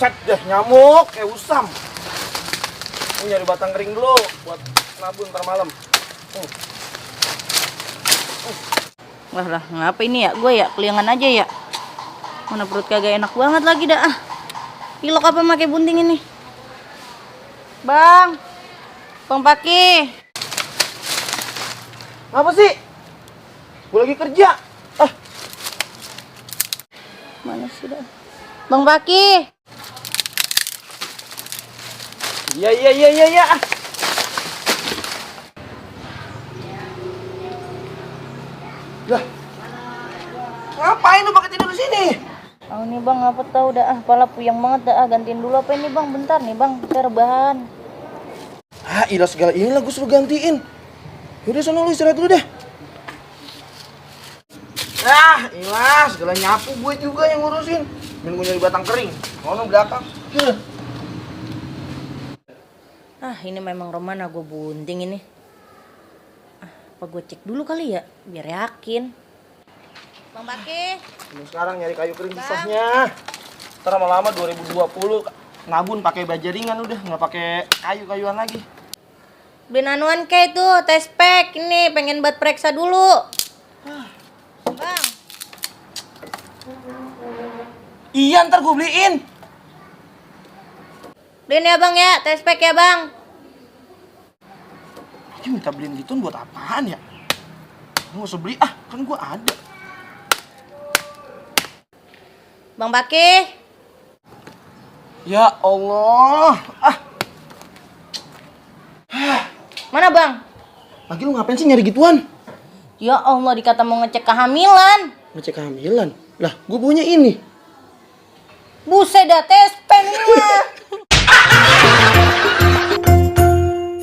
Set deh nyamuk kayak usam. Ini nyari batang kering dulu buat nabun ntar malam. Wah lah, ngapa ini ya? Gue ya keliangan aja ya. Mana perut kagak enak banget lagi dah. Pilok apa pakai bunting ini? Bang Paki. Apa sih? Gue lagi kerja. Mana sih dah? Bang Paki. Iya. Lah. Ngapain lu pakai tidur di sini? Oh nih bang, apa tahu dah pala puyeng banget dah. Gantiin dulu apa ini bang? Bentar nih bang, saya rebahan. Ilah segala inilah gue suruh gantiin. Yaudah sana lu istirahat dulu deh. Ilah segala nyapu gue juga yang ngurusin. Mending gue nyari batang kering. Ngono belakang. Ini memang Romana gue bunting ini. Apa gue cek dulu kali ya, biar yakin. Bang Paki. Ini sekarang nyari kayu kering susahnya. Ntar lama-lama 2020 nabun pakai baja ringan udah, nggak pakai kayu-kayuan lagi. Beliin anuan kayak itu, tes pack ini, pengen buat periksa dulu. Bang. Iya ntar gue beliin. Beliin ya bang ya, tes pack ya bang. Dia minta beliin gituan buat apaan ya? Gue usah beli, kan gue ada. Bang Paki. Ya Allah. Mana bang? Lagi lu ngapain sih nyari gituan? Ya Allah, dikata mau ngecek kehamilan. Ngecek kehamilan. Lah, gue punya ini. Buset dah, tes pen ini mah.